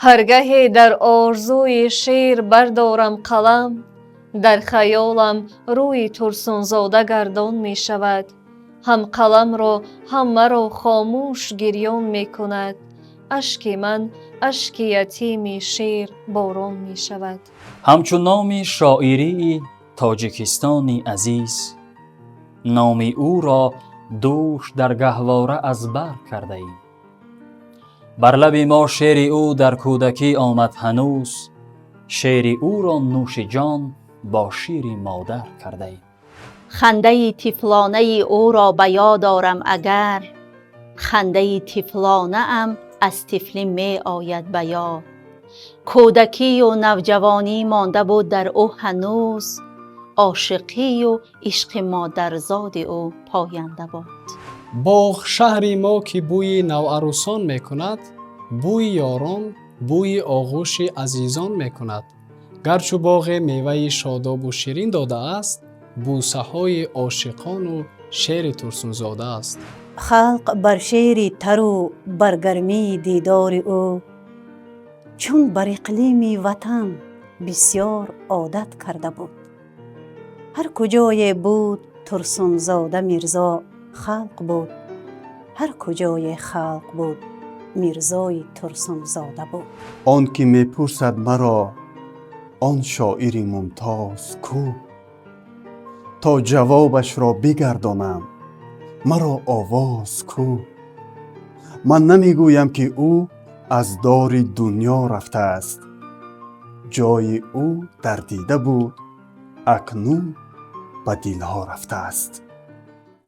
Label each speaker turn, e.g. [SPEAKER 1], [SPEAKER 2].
[SPEAKER 1] Ҳаргаҳе дар орзуи шеър бардорам қалам, дар хаёлам рӯи Турсунзода гардон мешавад. Ҳам қаламро, ҳам маро хомӯш гирён мекунад. Ашки ман ашки ятими шеър борон мешавад.
[SPEAKER 2] Ҳамчун номи шоирии Тоҷикистони азиз, номи ӯро дӯш дар гаҳвора аз бар кардаем. Бар лаби мо шеъри ӯ дар кӯдакӣ омад ҳанӯз, шеъри ӯро нӯши ҷон бо шири модар кардаем.
[SPEAKER 3] Хандаи тифлонаи ӯро ба ёд орам агар, хандаи тифлонаам аз тифлӣ меояд ба ёд. Кӯдакию навҷавонӣ монда буд дар ӯ ҳанӯз, ошиқию ишқи модарзоди ӯ поянда буд.
[SPEAKER 4] Боғ шаҳри мо, ки бӯи наварӯсон мекунад, бӯи ёрон, бӯи оғӯши азизон мекунад. Гарчу боғе меваи шодобу ширин додааст, бӯсаҳои ошиқону шеъри Турсунзода аст.
[SPEAKER 5] Халқ бар шеъри тару бар гармии дидори ӯ, чун бар иқлими ватан бисьёр одат карда буд. Ҳар куҷое буд Турсунзода Мирзо, халқ буд, ҳар куҷое халқ буд, Мирзои Турсунзода буд.
[SPEAKER 6] Он ки мепурсад маро: он шоири мумтоз кӯ? То ҷавобашро бигардонам, маро овоз кӯ? Ман намегӯям, ки ӯ аз дори дунё рафтааст. Ҷои ӯ дар дида буд, акнун ба дилҳо рафтааст.